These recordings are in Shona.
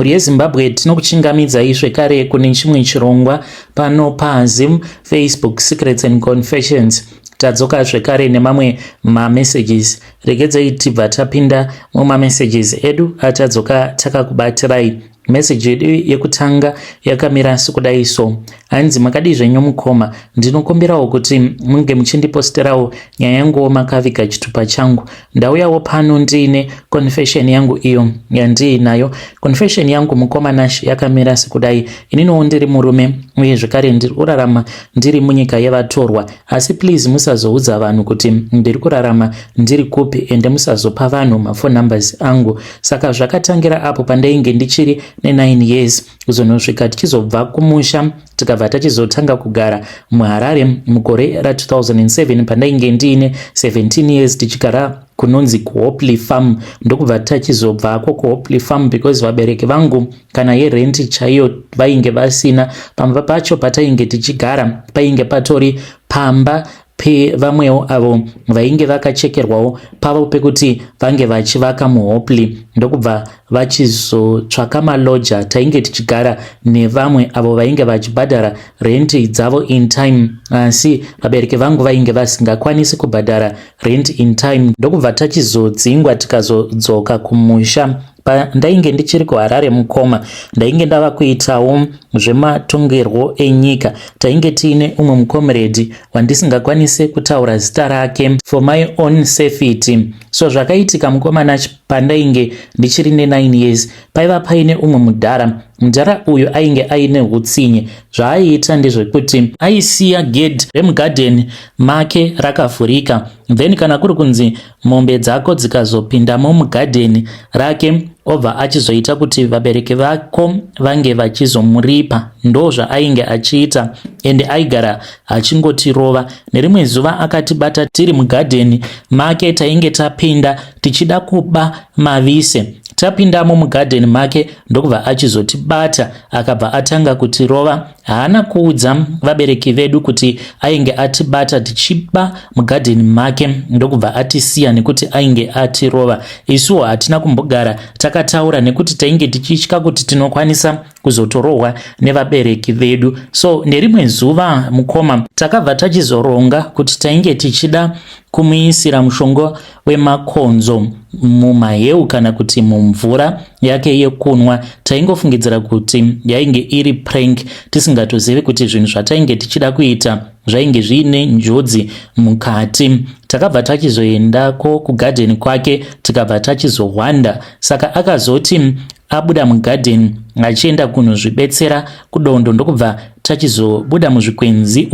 Mhuri yeZimbabwe, tinokuchingamidzai zvekare kune chimwe chirongwa pano paZim Facebook Secrets and Confessions. Tadzoka zvekare nemamwe mamessages. Regedzai tibva tapinda mumamessages edu atadzoka takakubatirai. Message yedu yekutanga yakamira sekudai so. Hanzi, "Makadii zvenyu mukoma? Ndinokumbirawo kuti munge muchindiposterawo nyaya yanguwo makaviga chitupa changu. Ndauyawo pano ndiine confession yangu iyo yandiinayo. Confession yangu, mukoma Nash, yakamira sekudai. Ininiwo ndiri murume uye zvekare ndiri kurarama ndiri munyika yevatorwa, asi please musazoudza vanhu kuti ndiri kurarama ndiri kupi, ende musazopa vanhu maphone numbers angu. Saka zvakatangira apo pandainge ndichiri ne9 years kuzonosvika tichizobva kumusha, tikabva tachizotanga kugara muHarare mugore ra2007 pandainge ndiine 17 years, tichigara kunonzi kuHopley Farm. Ndokubva tachizobvako kuHopley Farm because vabereki vangu kana yerenti chaiyo vainge vasina. Pamba pacho patainge tichigara painge patori pamba pevamwewo avo vainge vakachekerwawo pavo pekuti vange vachivaka muHopley, ndokubva vachizotsvaka maloja. Tainge tichigara nevamwe avo vainge vachibhadhara renti dzavo in time, asi vabereki vangu vainge vasingakwanisi kubhadhara rent in time, ndokubva tachizodzingwa tikazodzoka kumusha. Pandainge ndichiri kuHarare, mukoma, ndainge ndava kuitawo zvematongerwo enyika. Tainge tiine umwe mucomrade wandisingakwanisi kutaura zita rake for my own safety. So zvakaitika, mukoma, pandainge ndichiri ne9 years, paiva paine umwe mudhara. Mudhara uyu ainge aine utsinye. Zvaaiita ndezvekuti aisiya gate remugadheni make rakavhurika, then kana kuri kunzi mombe dzako dzikazopindamo mugadheni rake, obva achizoita kuti vabereki vako vange vachizomuripa. Ndo zvaainge achiita, ende aigara achingotirova. Nerimwe zuva akatibata tiri mugadheni make. Tainge tapinda tichida kuba mavise. Tapindamo mugadheni make, ndokubva achizotibata, akabva atanga kutirova. Haana kuudza vabereki vedu kuti ainge atibata tichiba mugadheni make, ndokubva atisiya nekuti ainge atirova. Isuwo hatina kumbogara takataura nekuti tainge tichitya kuti tinokwanisa kuzotorohwa nevabereki vedu. So nerimwe zuva, mukoma, takabva tachizoronga kuti tainge tichida kumuisira mushonga wemakonzo mumaheu kana kuti mumvura yake yekunwa. Taingofungidzira kuti yainge iri prank, tisingatozivi kuti zvinhu zvatainge tichida kuita zvainge zviine njodzi mukati. Takabva tachizoendako kugadheni kwake, tikabva tachizohwanda. Saka akazoti abuda mugadheni achienda kunozvibetsera kudondo, ndokubva tachizobuda muzvikwenzi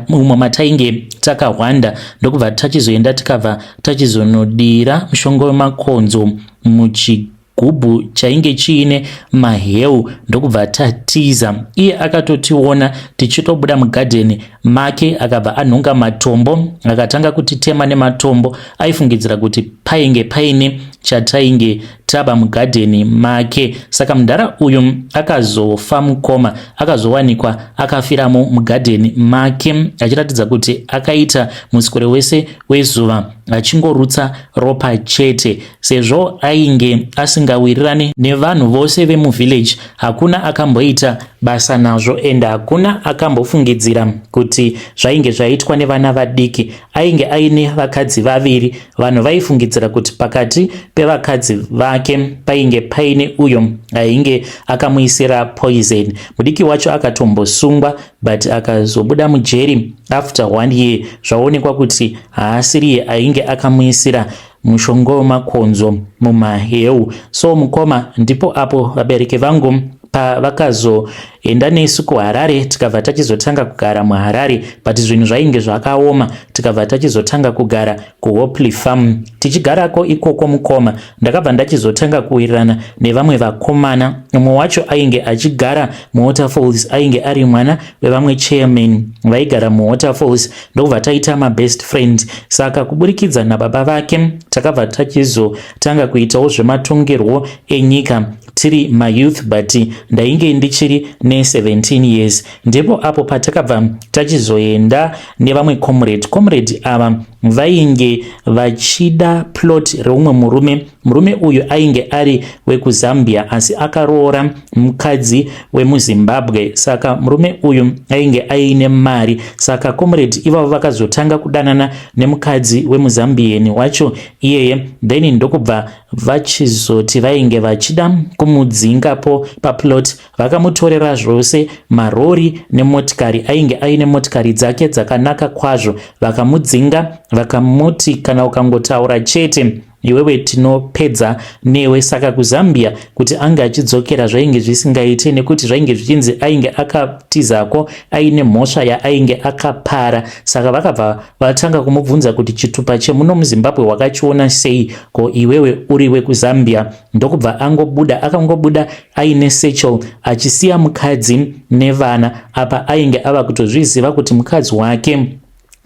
umo matainge takahwanda, ndokubva tachizoenda, tikabva tachizonodira mushonga wemakonzo muchigubhu chainge chiine maheu, ndokubva tatiza. Iye akatotiona tichitobuda mugadheni make, akabva anhonga matombo, akatanga kutitema nematombo. Aifungidzira kuti painge paine chatainge taba mugadheni make. Saka mudhara uyu akazofa, mukoma. Akazowanikwa akafiramo mugadheni make, achiratidza kuti akaita muswere wese wezuva achingorutsa ropa chete. Sezvo ainge asingawirirani nevanhu vose vemuvillage, hakuna akamboita basa nazvo, ende hakuna akambofungidzira kuti zvainge zvaitwa nevana vadiki. Ainge aine vakadzi vaviri. Vanhu vaifungidzira kuti pakati pevakadzi vake painge paine uyo ainge akamuisira poison. Mudiki wacho akatombosungwa, but akazobuda mujeri after one year, zvaonekwa kuti haasiriye ainge akamuisira mushonga wemakonzo mumaheu. So mukoma, ndipo apo vabereki vangu pavakazoenda nesu kuHarare, tikabva tachizotanga kugara muHarare, but zvinhu zvainge zvakaoma. Tikabva tachizotanga kugara kuHopley Farm. Tichigarako ikoko, mukoma, ndakabva ndachizotanga kuwirirana nevamwe vakomana. Umwe wacho ainge achigara muWaterfalls, ainge ari mwana wevamwe chairman vaigara muWaterfalls, ndokubva taita mabest friend. Saka kuburikidza nababa vake takabva tachizotanga kuitawo zvematongerwo enyika. Tiri mayouth, but ndainge ndichiri ne17 years. Ndipo apo patakabva tachizoenda nevamwe comrade. Comrade ava vainge vachida plot reumwe murume. Murume uyu ainge ari wekuZambia, asi akaroora mukadzi wemuZimbabwe. Saka murume uyu ainge aine mari. Saka comrade ivavo vakazotanga kudanana nemukadzi wemuZambian wacho iyeye, then ndokubva vachizoti vainge vachida kumudzingapo paplot. Vakamutorera zvose, marori nemotikari. Ainge aine motikari dzake dzakanaka kwazvo. Vakamudzinga, vakamuti, "Kana ukangotaura chete iwewe, tinopedza newe." Saka kuZambia kuti ange achidzokera zvainge zvisingaiti, nekuti zvainge zvichinzi ainge akatizako aine mhosva yaainge akapara. Saka vakabva vatanga kumubvunza kuti, "Chitupa chemuno muZimbabwe wakachiona sei? Ko iwewe uri wekuZambia?" Ndokubva angobuda. Akangobuda aine satchel, achisiya mukadzi nevana. Apa ainge ava kutozviziva kuti mukadzi wake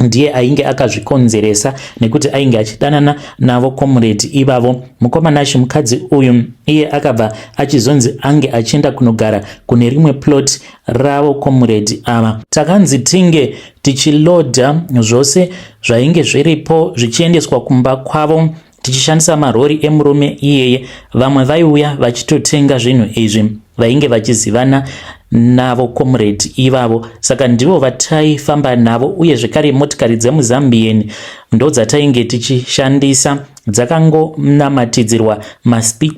ndiye ainge akazvikonzeresa, nekuti ainge achidanana navo comrade ivavo. Mukomanashi, mukadzi uyu iye akabva achizonzi ange achienda kunogara kune rimwe plot ravo comrade ava. Takanzi tinge tichilodha zvose zvainge zviripo zvichiendeswa kumba kwavo, tichishandisa marori emurume iyeye. Vamwe vaiuya vachitotenga zvinhu izvi vainge vachizivana navo comrade ivavo, saka ndivo vataifamba navo. Uye zvekare motikari dzemuZambian ndo dzatainge tichishandisa, dzakangonamatidzirwa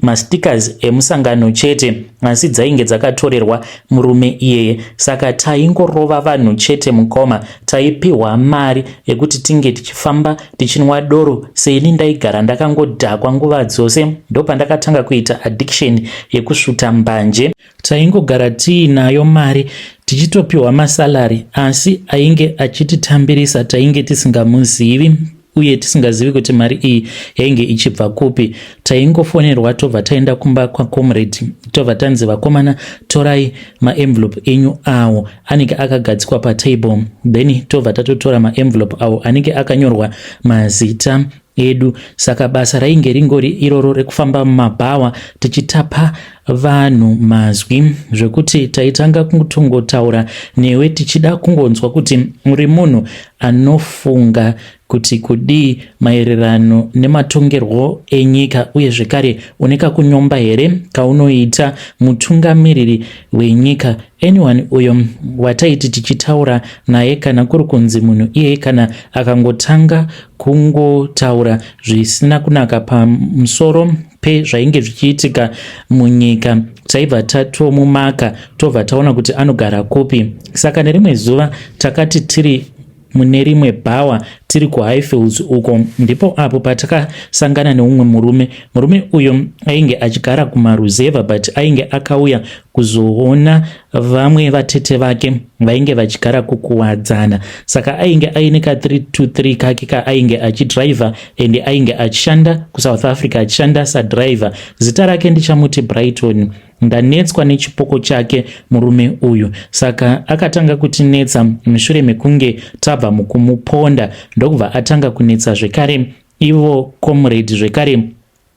mastickers emusangano chete, asi dzainge dzakatorerwa murume iyeye. Saka taingorova vanhu chete, mukoma. Taipiwa mari yekuti tinge tichifamba tichinwa doro. Seini ndaigara ndakangodhakwa nguva dzose. Ndopandakatanga kuita addiction yekusvuta mbanje. Taingogara tiinayo mari, tichitopiwa masalary, asi ainge achititambirisa tainge tisingamuzivi, uye tisingazivi kuti mari iyi yainge ichibva kupi. Taingofonerwa, tobva taenda kumba kwacomrade, tobva tanzi, "Vakomana, torai maenvelope enyu awo anenge akagadzikwa patable." Then tobva tatotora maenvelope awo anenge akanyorwa mazita edu. Saka basa rainge ringori iroro rekufamba mumabhawa tichitapa vanhu mazwi, zvekuti taitanga kutongotaura newe tichida kungonzwa kuti uri munhu anofunga kuti kudii maererano nematongerwo enyika, uye zvekare une kakunyomba here kaunoita mutungamiriri wenyika. Anyone uyo wataiti tichitaura naye, kana kuri kunzi munhu iyeye kana akangotanga kungotaura zvisina kunaka pamusoro pezvainge zvichiitika munyika, taibva tatomumaka, tobva taona kuti anogara kupi. Saka nerimwe zuva takati tiri mune rimwe bhawa, tiri kuHighfields uko, ndipo apo patakasangana neumwe murume. Murume uyo ainge achigara kumaruzevha, but ainge akauya kuzoona vamwe vatete vake vainge vachigara kuKuwadzana. Saka ainge aine ka323 kake kaainge achidhiraivha, ende ainge achishanda kuSouth Africa, achishanda sadhiraivha. Zita rake ndichamuti Brighton. Ndanetswa nechipoko chake murume uyu. Saka akatanga kutinetsa mushure mekunge tabva mukumuponda, ndokubva atanga kunetsa zvekare ivo comrade, zvekare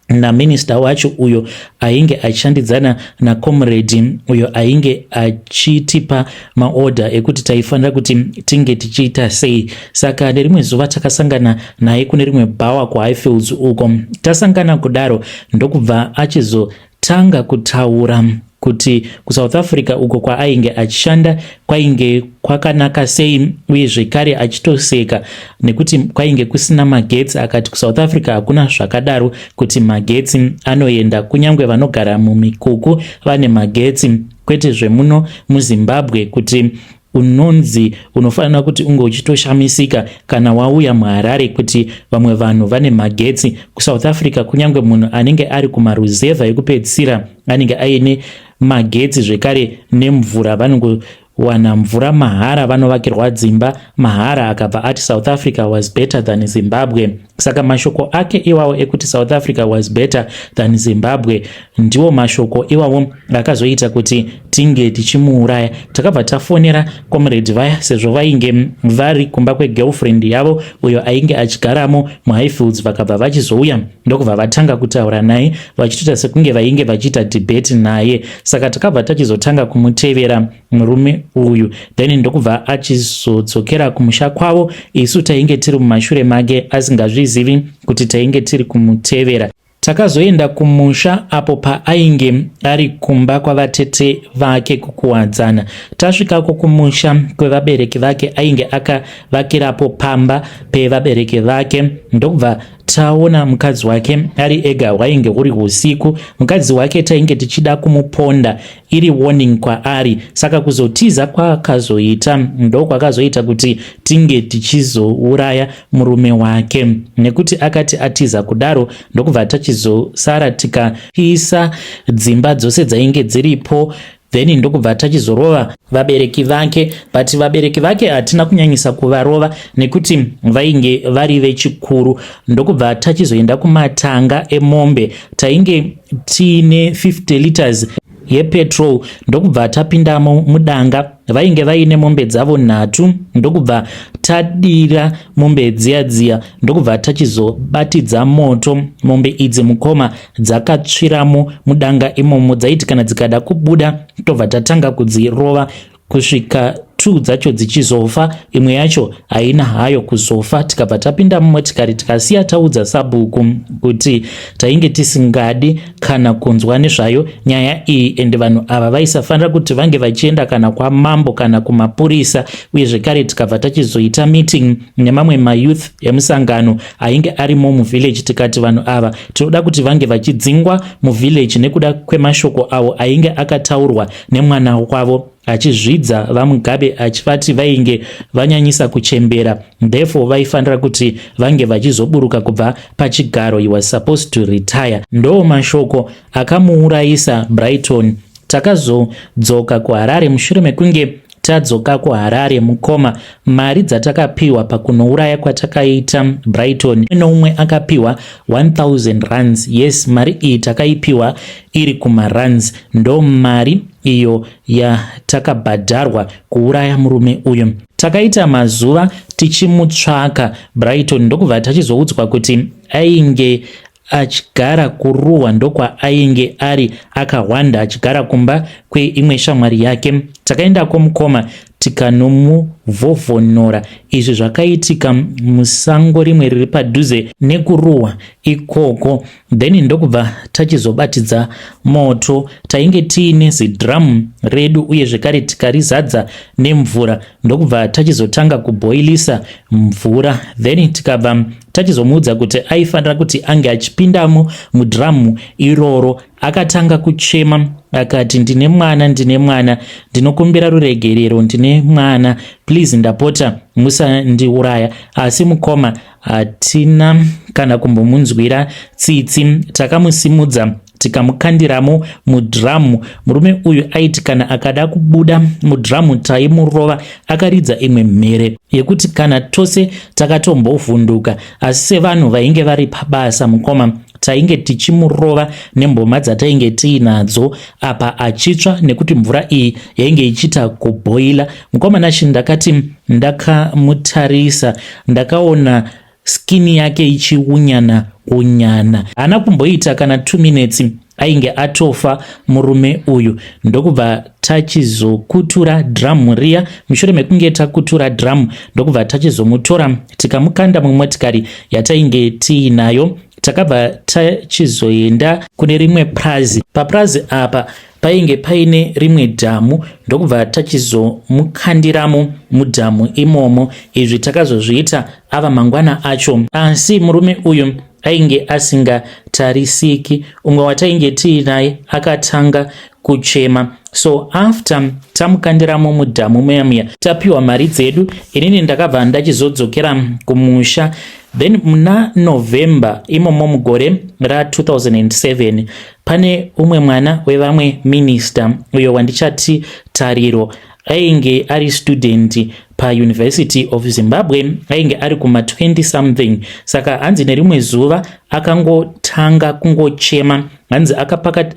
naminista wacho uyo ainge achishandidzana nacomrade uyo ainge achitipa maorder ekuti taifanira kuti tinge tichiita sei. Saka nerimwe zuva takasangana naye kune rimwe bhawa kuHighfields uko. Tasangana kudaro, ndokubva achizotanga kutaura kuti kuSouth Africa uko kwaainge achishanda kwainge kwakanaka sei, uye zvekare achitoseka nekuti kwainge kusina magetsi. Akati kuSouth Africa hakuna zvakadaro kuti magetsi anoenda, kunyange vanogara mumikuku vane magetsi, kwete zvemuno muZimbabwe kuti unonzi unofanira kuti unge uchitoshamisika kana wauya muHarare kuti vamwe vanhu vane magetsi. KuSouth Africa kunyange munhu anenge ari kumaruzevha ekupedzisira anenge aine magetsi, zvekare nemvura, vanongowana mvura mahara, vanovakirwa dzimba mahara. Akabva ati South Africa was better than Zimbabwe. Saka mashoko ake iwawo ekuti South Africa was better than Zimbabwe ndiwo mashoko iwawo akazoita kuti tinge tichimuuraya. Takabva tafonera comrade vaya sezvo vainge vari kumba kwegirlfriend yavo uyo ainge achigaramo muHighfields. Vakabva vachizouya ndokubva vatanga kutaura naye vachitoita sekunge vainge vachiita debate naye. Saka takabva tachizotanga kumutevera murume uyu, then ndokubva achizodzokera kumusha kwavo. Isu tainge tiri mumashure make asingazvizivi kuti tainge tiri kumutevera. Takazoenda kumusha apo paainge ari kumba kwavatete vake kuKuwadzana. Tasvikako kumusha kwevabereki vake, ainge akavakirapo pamba pevabereki vake, ndokubva taona mukadzi wake ari ega. Hwainge huri usiku. Mukadzi wake tainge tichida kumuponda iri warning kwaari, saka kuzotiza kwakazoita ndo kwakazoita kuti tinge tichizouraya murume wake, nekuti akati atiza kudaro ndokubva tachizosara tikapisa dzimba dzose dzainge dziripo, then ndokubva tachizorova vabereki vake. But vabereki vake hatina kunyanyisa kuvarova nekuti vainge vari vechikuru. Ndokubva tachizoenda kumatanga emombe. Tainge tiine 50 liters yepetrol, ndokubva tapindamo mudanga. Vainge vaine mombe dzavo nhatu, ndokubva tadira mombe dziya dziya, ndokubva tachizobatidza moto. Mombe idzi, mukoma, dzakatsviramo mudanga imomo. Dzaiti kana dzikada kubuda, tobva tatanga kudzirova kusvika 2 dzacho dzichizofa. Imwe yacho haina hayo kuzofa. Tikabva tapinda mumotikari, tikasiya taudza sabhuku kuti tainge tisingadi kana kunzwa nezvayo nyaya iyi, ende vanhu ava vaisafanira kuti vange vachienda kana kwamambo kana kumapurisa. Uye zvekare tikabva tachizoita meeting nemamwe mayouth emusangano ainge arimo muvillage, tikati vanhu ava tinoda kuti vange vachidzingwa muvillage nekuda kwemashoko avo ainge akataurwa nemwana wavo achizvidza VaMugabe, achivati vainge vanyanyisa kuchembera, therefore vaifanira kuti vange vachizoburuka kubva pachigaro. He was supposed to retire. Ndo mashoko akamuurayisa Brighton. Takazodzoka kuHarare. Mushure mekunge tadzoka kuHarare, mukoma, mari dzatakapiwa pakunouraya kwatakaita Brighton, noumwe akapiwa 1000 rands. Yes, mari iyi takaipiwa iri kumarands. Ndo mari iyo yatakabhadharwa kuuraya murume uyu. Takaita mazuva tichimutsvaka Brighton, ndokubva tachizoudzwa kuti ainge achigara kuRuwa, ndokwaainge ari akahwanda achigara kumba kweimwe shamwari yake. Takaendako, mukoma, tikanomuvhovhonora. Izvi zvakaitika musango rimwe riri padhuze nekuRuwa ikoko. Then ndokubva tachizobatidza moto. Tainge tiine zidhiramu redu uye zvekare tikarizadza nemvura, ndokubva tachizotanga kubhoilisa mvura. Then tikabva tachizomuudza kuti aifanira kuti ange achipindamo mudhiramu iroro. Akatanga kuchema akati, "Ndine mwana, ndine mwana, ndinokumbira ruregerero, ndine mwana, please, ndapota musandiuraya." Asi mukoma, hatina kana kumbomunzwira tsitsi. Takamusimudza, tikamukandiramo mudhiramu. Murume uyu aiti kana akada kubuda mudhiramu, taimurova. Akaridza imwe mhere yekuti kana tose takatombovhunduka. Asi sevanhu vainge vari pabasa, mukoma, tainge tichimurova nemboma dzatainge tiinadzo, apa achitsva nekuti mvura iyi yainge ichiita kubhoila. Mukoma Nashi, ndakati ndakamutarisa, ndakaona skin yake ichiunyana unyana. Haana kumboita kana 2 minutes, ainge atofa murume uyu. Ndokubva tachizokutura dhiramu riya. Mushure mekunge takutura dhiramu, ndokubva tachizomutora, tikamukanda mumotikari yatainge tiinayo. Takabva tachizoenda kune rimwe prazi. Paprazi apa painge paine rimwe dhamu, ndokubva tachizomukandiramo mudhamu imomo. Izvi takazozviita ava mangwana acho, asi murume uyu ainge asingatarisiki. Umwe watainge tiinaye akatanga kuchema. So after tamukandiramo mudhamu muya muya, tapiwa mari dzedu, inini ndakabva ndachizodzokera kumusha. Then muna November imomo mugore ra2007, pane umwe mwana wevamwe minista uyo wandichati Tariro, ainge ari student. paUniversity of Zimbabwe, ainge ari kuma 20 something. Saka hanzi nerimwe zuva akangotanga kungochema. Hanzi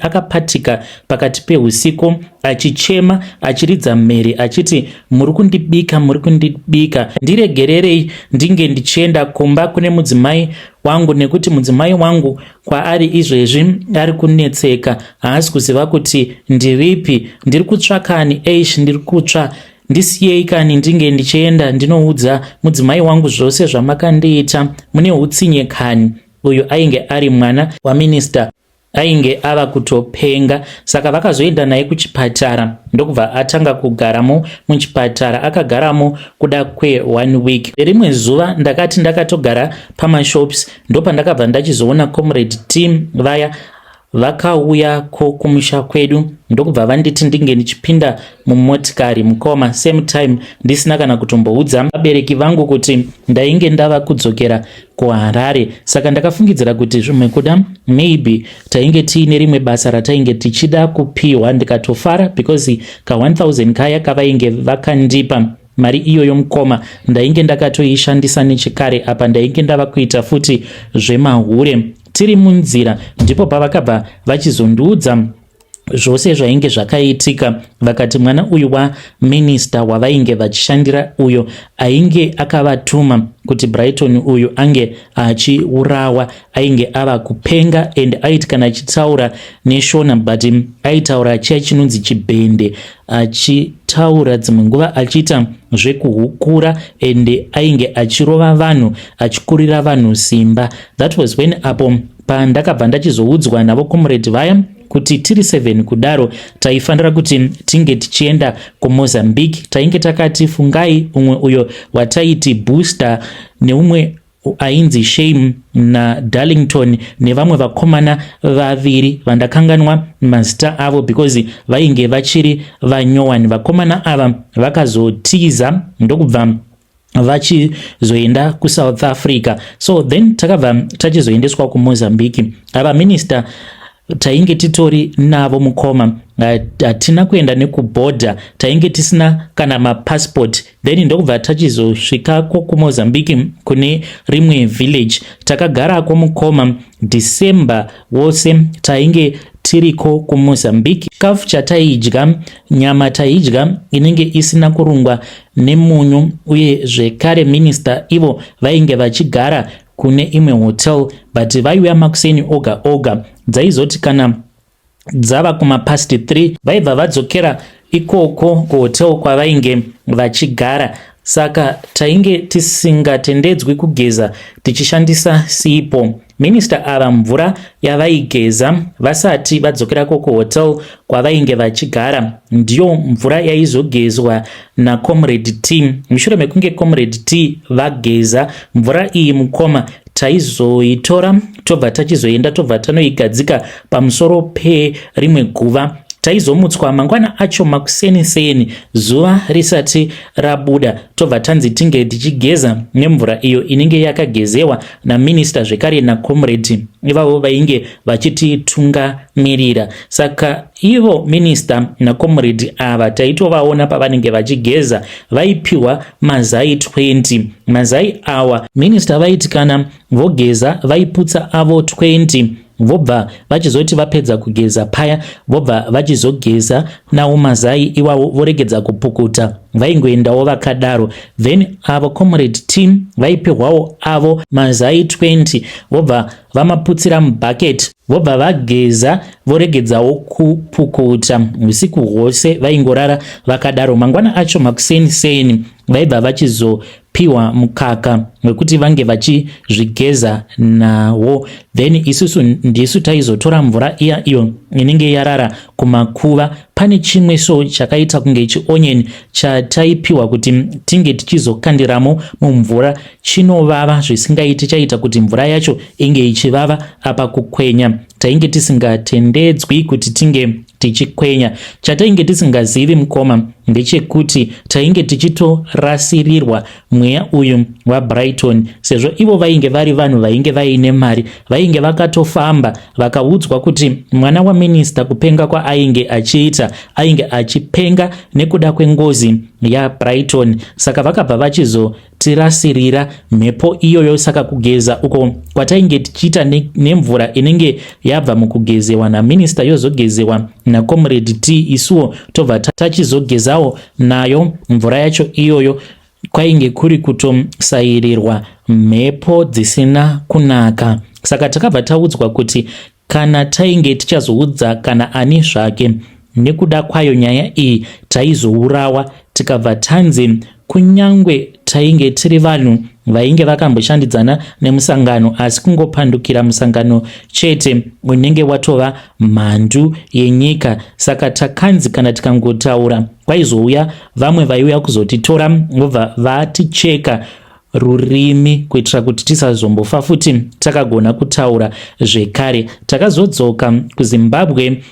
akapatika pakati peusiku achichema, achiridza mhere achiti, "Muri kundibika, muri kundibika, ndiregererei ndinge ndichienda kumba kune mudzimai wangu, nekuti mudzimai wangu kwaari izvezvi ari kunetseka, haasi kuziva kuti ndiripi, ndiri kutsva kani, eish, ndiri kutsva. Ndisiyei kani ndinge ndichienda ndinoudza mudzimai wangu zvose zvamakandiita, mune utsinye kani." Uyu ainge ari mwana waminista, ainge ava kutopenga. Saka vakazoenda naye kuchipatara, ndokubva atanga kugaramo muchipatara. Akagaramo kuda kwe1 week. Rimwe zuva ndakati ndakatogara pamashops, ndopandakabva ndachizoona Comrade T vaya vakauyako kumusha kwedu, ndokubva vanditi ndinge ndichipinda mumotikari. Mukoma, same time ndisina kana kutomboudza vabereki vangu kuti ndainge ndava kudzokera kuHarare. Saka ndakafungidzira kuti zvimwe kuda maybe tainge tiine rimwe basa ratainge tichida kupiwa. Ndikatofara because ka1000 kaya kavainge vakandipa, mari iyoyo mukoma, ndainge ndakatoishandisa nechekare. Apa ndainge ndava kuita futi zvemahure. Tiri munzira ndipo pavakabva vachizondiudza zvose zvainge zvakaitika. Vakati mwana uyu waminista wavainge vachishandira, uyo ainge akavatuma kuti Brighton uyu ange achiurawa, ainge ava kupenga and aiti kana achitaura neShona, but aitaura chiya chinonzi chibhende, achitaura dzimwe nguva achiita zvekuhukura, and ainge achirova vanhu, achikurira vanhu simba. That was when apo pandakabva ndachizoudzwa navo comrade vaya kuti tiri 7 kudaro taifanira kuti tinge tichienda kuMozambique. Tainge takati Fungai, umwe uyo wataiti Booster, neumwe ainzi Shame, naDarlington, nevamwe vakomana vaviri vandakanganwa mazita avo because vainge vachiri vanyowani. Vakomana ava vakazotiza, ndokubva vachizoenda kuSouth Africa. So then takabva tachizoendeswa kuMozambique. Ava minista tainge titori navo mukoma, hatina kuenda nekubhodha, tainge tisina kana mapassport. Then ndokubva tachizosvikako kuMozambique kune rimwe village. Takagarako mukoma, December wose tainge tiriko kuMozambique. Chikafu chataidya, nyama taidya inenge isina kurungwa nemunyu. Uye zvekare minista ivo vainge vachigara kune imwe hotel, but vaiuya makuseni oga oga. Dzaizoti kana dzava kumapast 3, vaibva vadzokera ikoko kuhotel kwavainge vachigara. Saka tainge tisingatendedzwi kugeza tichishandisa sipo. Minista ava, mvura yavaigeza vasati vadzokerako kuhotel kwavainge vachigara, ndiyo mvura yaizogezwa naComrade T. Mushure mekunge Comrade T vageza mvura iyi mukoma, taizoitora, tobva tachizoenda, tobva tanoigadzika pamusoro perimwe guva. Taizomutswa mangwana acho makuseni-seni, zuva risati rabuda, tobva tanzi tinge tichigeza nemvura iyo inenge yakagezewa naminista, zvekare nacomrade ivavo vainge vachititungamirira. Saka ivo minista nacomrade ava taitovaona pavanenge vachigeza. Vaipiwa mazai 20. Mazai awa, minista vaiti kana vogeza vaiputsa avo 20, vobva vachizoti vapedza kugeza paya, vobva vachizogeza nawo mazai iwawo, voregedza kupukuta, vaingoendawo vakadaro. Then avo Comrade T vaipihwawo avo mazai 20, vobva vamaputsira mubhaketi, vobva vageza, voregedzawo kupukuta. Usiku hwose vaingorara vakadaro. Mangwana acho makuseni seni vaibva vachizopiwa mukaka wekuti vange vachizvigeza nawo. Then isusu ndisu taizotora mvura iya iyo inenge yarara kumakuva. Pane chimwe so chakaita kunge chionyeni chataipiwa kuti tinge tichizokandiramo mumvura. Chinovava zvisingaiti, chaita kuti mvura yacho inge ichivava. Apa kukwenya tainge tisingatendedzwi kuti tinge tichikwenya. Chatainge tisingazivi mukoma, ndechekuti tainge tichitorasirirwa mweya uyu waBrighton, sezvo ivo vainge vari vanhu vainge vaine mari, vainge vakatofamba vakaudzwa kuti mwana waminista kupenga kwaainge achiita, ainge achipenga nekuda kwengozi yaBrighton. Saka vakabva vachizotirasirira mhepo iyoyo. Saka kugeza uko kwatainge tichiita nemvura inenge yabva mukugezewa naminista yozogezewa naComrade T, isuwo tobva tachizogezawo nayo mvura yacho iyoyo, kwainge kuri kutosairirwa mhepo dzisina kunaka. Saka takabva taudzwa kuti kana tainge tichazoudza kana ani zvake nekuda kwayo nyaya iyi, taizourawa. Tikabva tanzi kunyangwe tainge tiri vanhu vainge vakamboshandidzana nemusangano, asi kungopandukira musangano chete unenge watova mhandu yenyika. Saka takanzi kana tikangotaura, kwaizouya vamwe vaiuya kuzotitora, vobva vaticheka rurimi kuitira kuti tisazombofa futi takagona kutaura zvekare. Takazodzoka kuZimbabwe.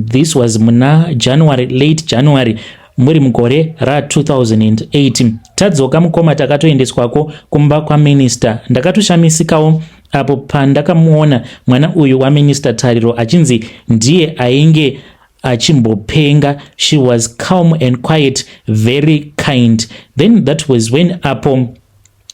This was muna January, late January, muri mugore ra2008. Tadzoka, mukoma, takatoendeswako kumba kwaminista. Ndakatoshamisikawo apo pandakamuona mwana uyu waminista Tariro achinzi ndiye ainge achimbopenga. She was calm and quiet, very kind. Then that was when apo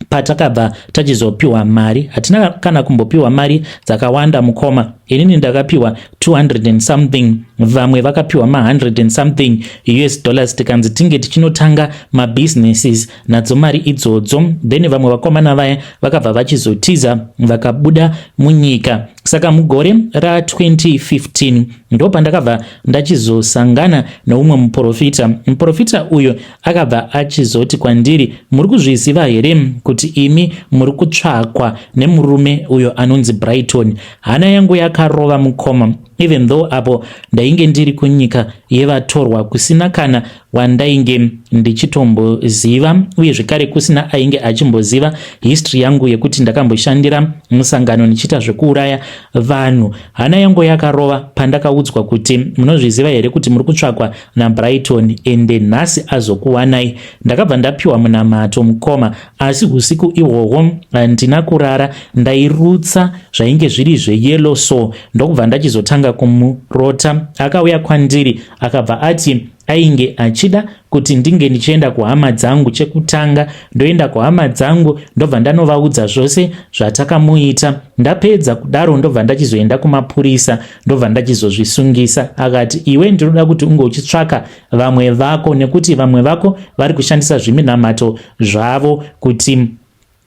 patakabva tachizopiwa mari. Hatina kana kumbopiwa mari dzakawanda, mukoma. Inini ndakapiwa 200 and something, vamwe vakapiwa ma100 and something US dollars. Tikanzi tinge tichinotanga mabusinesses nadzo mari idzodzo. Then vamwe vakomana vaya vakabva vachizotiza, vakabuda munyika. Saka mugore ra2015 ndo pandakabva ndachizosangana neumwe muprofita. Muprofita uyu akabva achizoti kwandiri, "Muri kuzviziva here kuti imi muri kutsvakwa nemurume uyo anonzi Brighton?" Hana yangu yakarova, mukoma, even though apo ndainge ndiri kunyika yevatorwa, kusina kana wandainge ndichitomboziva, uye zvekare kusina ainge achimboziva history yangu yekuti ndakamboshandira musangano ndichiita zvekuuraya vanhu. Hana yangu yakarova pandakaudzwa kuti, "Munozviziva here kuti muri kutsvakwa naBrighton, ende nhasi azokuwanai?" Ndakabva ndapiwa munamato, mukoma, asi usiku ihwohwo handina kurara. Ndairutsa zvainge zviri zveyellow, so ndokubva ndachizotanga kumurota. Akauya kwandiri, akabva ati ainge achida kuti ndinge ndichienda kuhama dzangu. Chekutanga ndoenda kuhama dzangu, ndobva ndanovaudza zvose zvatakamuita. Ndapedza kudaro, ndobva ndachizoenda kumapurisa, ndobva ndachizozvisungisa. Akati, "Iwe ndinoda kuti unge uchitsvaka vamwe vako, nekuti vamwe vako vari kushandisa zviminamato zvavo kuti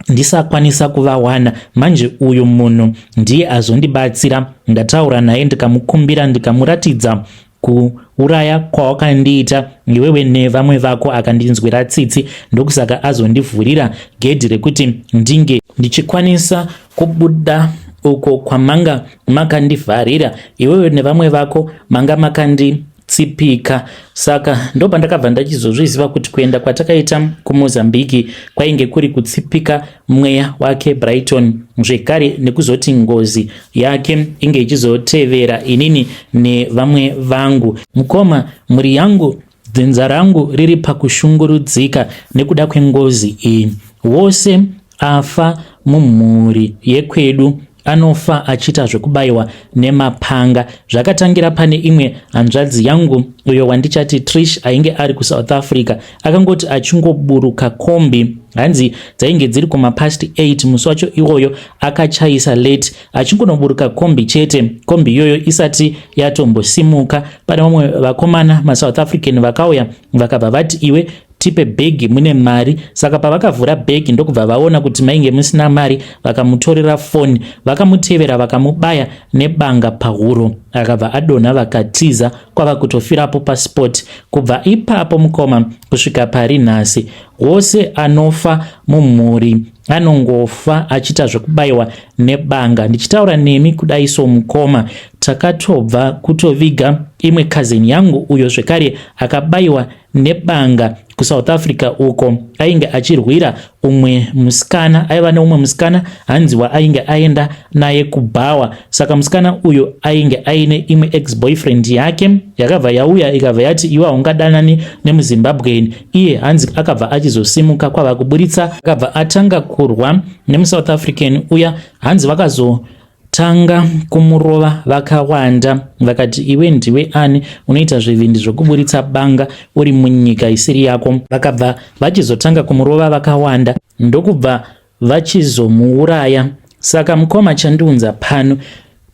ndisakwanisa kuvawana. Manje uyu munhu ndiye azondibatsira. Ndataura naye, ndikamukumbira, ndikamuratidza kuuraya kwawakandiita iwewe nevamwe vako. Akandinzwira tsitsi, ndokusaka azondivhurira gedhi rekuti ndinge ndichikwanisa kubuda uko kwamanga makandivharira iwewe nevamwe vako, manga makanditsipika." Saka ndopandakabva ndachizozviziva kuti kuenda kwatakaita kuMozambiki kwainge kuri kutsipika mweya wake Brighton, zvekare nekuzoti ngozi yake inge ichizotevera inini nevamwe vangu. Mukoma, mhuri yangu, dzinza rangu riri pakushungurudzika nekuda kwengozi iyi. Wose afa mumhuri yekwedu anofa achiita zvekubayiwa nemapanga. Zvakatangira pane imwe hanzvadzi yangu, uyo wandichati Trish, ainge ari kuSouth Africa. Akangoti achingoburuka kombi, hanzi dzainge dziri kumapast 8 musi wacho iwoyo, akachaisa late. Achingonoburuka kombi chete, kombi iyoyo isati yatombosimuka, pane vamwe vakomana maSouth African vakauya, vakabva vati, "Iwe, tipe bhegi, mune mari." Saka pavakavhura bhegi, ndokubva vaona kuti mainge musina mari. Vakamutorera foni, vakamutevera, vakamubaya nebanga pahuro, akabva adonha, vakatiza, kwava kutofirapo paspot. Kubva ipapo, mukoma, kusvika pari nhasi, wose anofa mumhuri anongofa achiita zvekubayiwa nebanga. Ndichitaura nemi kudai so, mukoma, takatobva kutoviga imwe cousin yangu, uyo zvekare akabayiwa nebanga kuSouth Africa uko ainge achirwira Umwe musikana aiva neumwe musikana, hanzi waainge aenda naye kubhawa. Saka musikana uyu ainge aine imwe ex boyfriend yake yakabva yauya, ikabva yati, "Iwe haungadanani nemuZimbabwean." Iye hanzi akabva achizosimuka kwava kuburitsa, akabva atanga kurwa nemuSouth African uya. Hanzi vakazotanga kumurova vakawanda, vakati, "Iwe ndiwe ani unoita zvivindi zvokuburitsa banga uri munyika isiri yako?" Vakabva vachizotanga kumurova vakawanda, ndokubva vachizomuuraya. Saka mukoma, chandiunza pano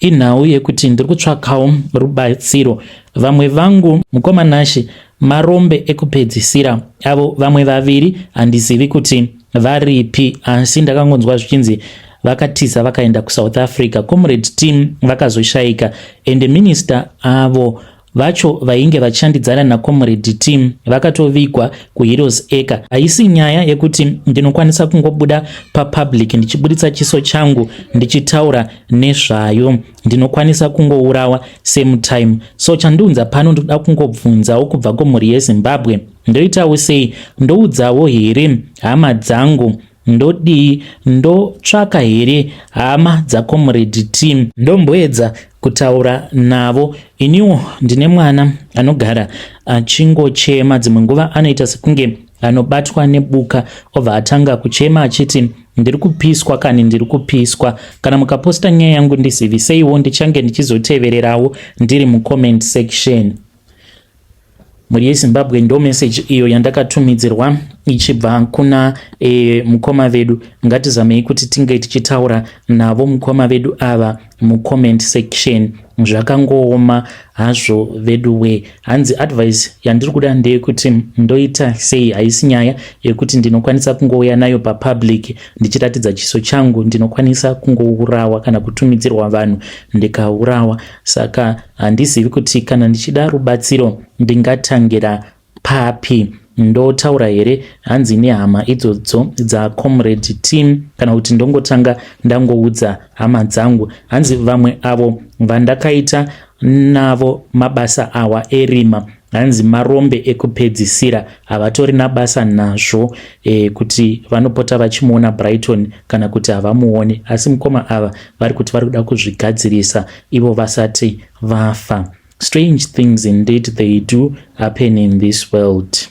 inhau yekuti ndiri kutsvakawo rubatsiro. Vamwe vangu, mukoma Nashe, marombe ekupedzisira avo. Vamwe vaviri handizivi kuti varipi, asi ndakangonzwa zvichinzi vakatiza vakaenda kuSouth Africa. Comrade Team vakazoshayika, ende minista avo vacho vainge vachishandidzana naComrade Team vakatovigwa kuHeroes Acre. Haisi nyaya yekuti ndinokwanisa kungobuda papublic ndichibuditsa chiso changu ndichitaura nezvayo. Ndinokwanisa kungourawa same time. So chandiunza pano, ndoda kungobvunzawo kubva kumhuri yeZimbabwe, ndoitawo sei? Ndoudzawo here hama dzangu? Ndodii? Ndotsvaka here hama dzaComrade Team? Ndomboedza kutaura navo? Iniwo ndine mwana anogara achingochema. Dzimwe nguva anoita sekunge anobatwa nebuka, obva atanga kuchema achiti, "Ndiri kupiswa kani, ndiri kupiswa." Kana mukaposta nyaya yangu, ndiziviseiwo, ndichange ndichizotevererawo ndiri mucomment section. Mhuri yeZimbabwe, ndo message iyo yandakatumidzirwa ichibva kuna mukoma vedu. Ngatizamei kuti tinge tichitaura navo mukoma vedu ava mucomment section. Zvakangooma hazvo vedu we. Hanzi advice yandiri kuda ndeyekuti ndoita sei? Haisi nyaya yekuti ndinokwanisa kungouya nayo papublic ndichiratidza chiso changu. Ndinokwanisa kungourawa kana kutumidzirwa vanhu ndikaurawa. Saka handizivi kuti kana ndichida rubatsiro ndingatangira papi. Ndotaura here, hanzi, nehama idzodzo dzaComrade Team, kana kuti ndongotanga ndangoudza hama dzangu? Hanzi vamwe avo vandakaita navo mabasa awa erima, hanzi marombe ekupedzisira, havatorina basa nazvo kuti vanopota vachimuona Brighton kana kuti havamuoni. Asi mukoma ava vari kuti vari kuda kuzvigadzirisa ivo vasati vafa. Strange things indeed, they do happen in this world.